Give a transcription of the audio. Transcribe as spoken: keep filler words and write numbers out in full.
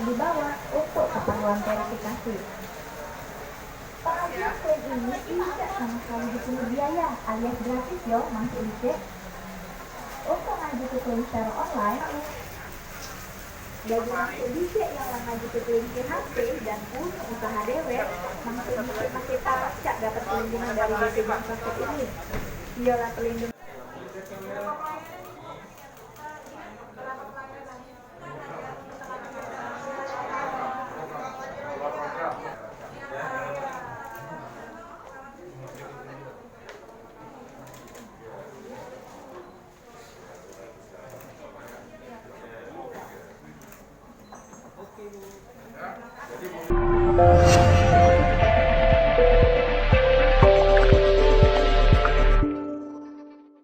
dibawa untuk keperluan verifikasi. Pengajuan klaim ini tidak sama sekali dipungut biaya alias gratis yo, masuk licik. Untuk ngajuke klaim secara online, bagi masuk licik yang ngajuke klaim P H P dan punyo usaha dewek, masuk licik make pacak dapat perlindungan dari B P Jam Sostek ini. Iyolah perlindungan.